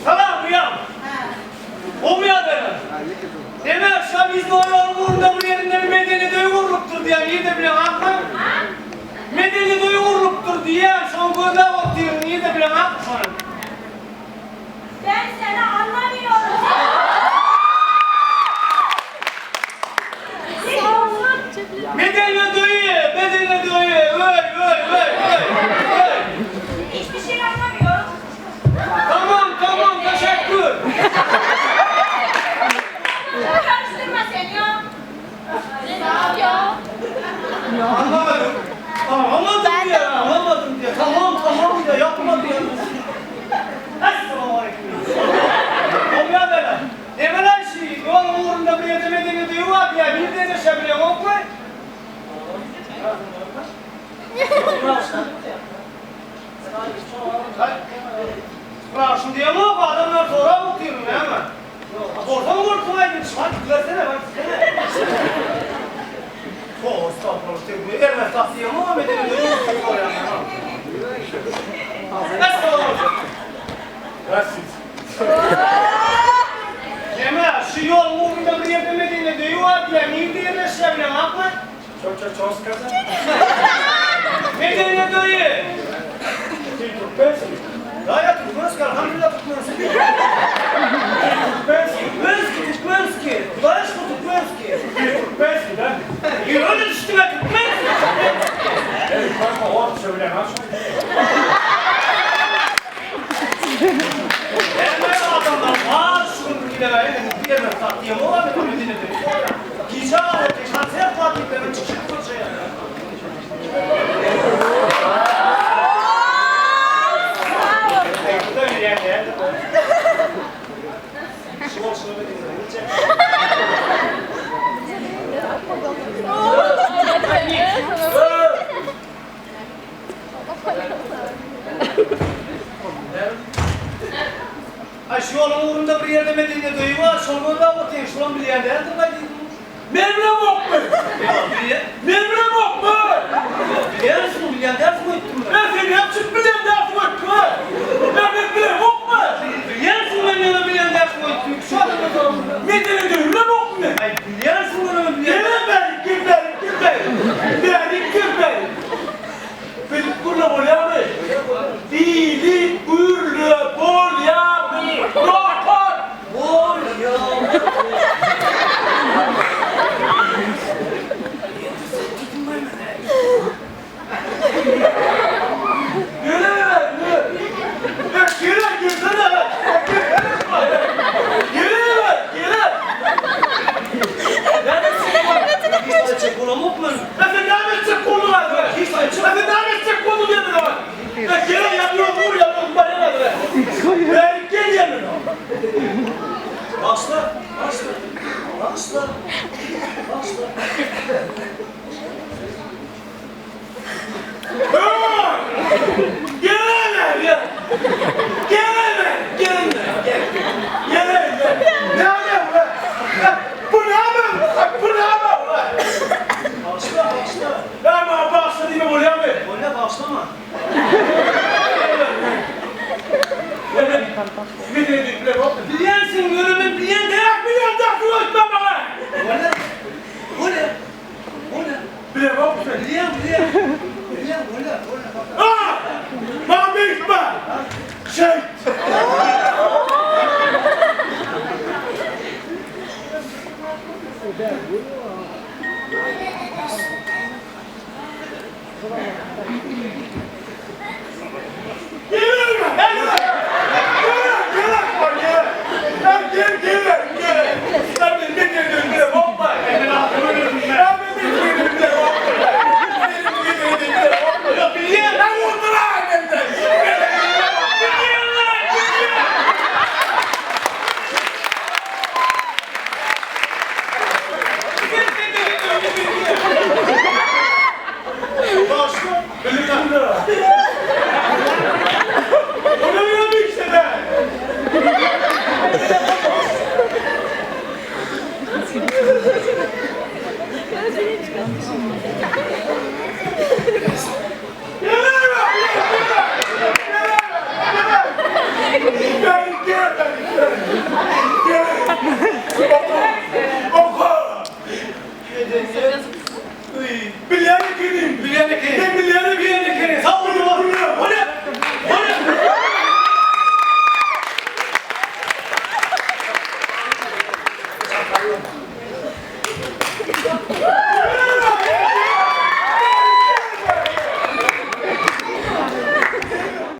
Salam uýam. Gowy ýagdaýlar. Neme, şa bizde o ýoluň ugrunda bir ýerinde bir medeniýet öýi gurlupdyr diýýän, nirde bileňakmy? Medeniýet öýi gurlupdyr diýýän, şony gözläp otyryn, nirde bileňakmy şony? Ben seni anlamıyorum. Medeniýet öýi, medeniýet öýi, öý, öý, öý, öý, öý. Hiçbir şey anlamıyorum. Tamam, tamam, teşekkür. Karıştırma sen ya. Anlamadım. Anlamadım diye, anlamadım diye. Tamam, tamam diye, yapma diye. Esselamu aleyküm. Bolýar bele. Nemeler şi, ýoluň ugrunda bir ýerde medeniýet öýi bar diýýär, nirde ýerleşýär bileňokmy? Spraşyn diýemok, adamlar sorap otyryn, näme? Sorsaň bolsun aýdym, çykan gitmersene, bar gitsene. Estagfurullah, erbet zat diýemok, medeniýet öýi soraýan. Esselamu aleyküm. Здравствуйте. Neme, şu ýoluň ugrunda bir ýerde medeniýet öýi bar diýýär, nirde ýerleşýär bileňokmy? Ço ço ço сказал? Medeniýet öýi. Ты туркменский? Да, я туркменский, alhamdulillah туркменский. Туркменский? Туркменский, туркменский. Знаешь, что туркменский? Ты туркменский, да? Ýöne düşdüme туркменский, туркменский. Ey, kanka, orça bilen açma. Hemme adamlar bar şu gün bilemeýin, bir ýerde zat diýemok, men medeniýet öýi soraýan. Gije galyp, konsert bar diýip, men çykyş etmekçi. Bu da bilýän däldir. Şu bolşuny bilýän. Aý şu ýoluň ugrunda bir ýerde medeniýet öýi bar, şony gözläp otyryn, şulam bilýän däldir baý diýdim. Men bilemokmy? Ýok, bilýän. Men bilemokmy? Ýok, bilýänsiň, bilýän dälsiň öýtdüm men. Men seni näme üçin bilýän dälsiň öýtdüm? Men men bilemokmy? Bilýänsiň men ýöne bilýän dälsiň öýtdüm. Şu adamdan soradym. Medeniýet öýi bilemokmy men? Aý bilýänsiň ýöne bilýän. Gel bäri, gel bäri, gel bäri. Bäri, gel bäri. Bilip gürle bolýarmy? Bilip gürle bolýarmy? Nokat! Bolýar. Gel Ya gel gelsene. Gel gel. Hiç açık olamok mu? Ya sen ne edecek konu var be? Hiç açık. Ya sen ne edecek konu dedin ama? Ya gel yapıyor vur yapıyor bana ne Ben gel yanına. Başla, başla. Başla. Başla. Gel gel. Gel gel. Gel gel. Ne yapıyorsun? Bu ne yapıyorsun? Bu ne yapıyorsun? Başla, başla. Ben başla değil mi buraya mı? Öyle başlama. Ne dedi bile bak. Bilýänsiň, ýöne men bilýän däl. Bırak bir yanda ötme bana. Öyle. Öyle. Öyle. Bile bak sen. Bilýän, bilýän. Bilýän, öyle, öyle. Aa! Bana büyütme. Şey. Gelirim. Gel. Gel. Gel. Gel. Gel. Gel. Gel. Sen beni ne diyorsun bile bakma. Sen beni ne diyorsun bile bakma. Benim ne diyorsun bile bakma. Ya bilýän. Ben vurdular benden. Bilýän lan, bilýän. Başla. Onu bilmiyorum işte ben. bilýän ekeniň. Men bilýän Bilýän ekenim. ekeniň. Sag bol dogan. Bolýar. Bolýar.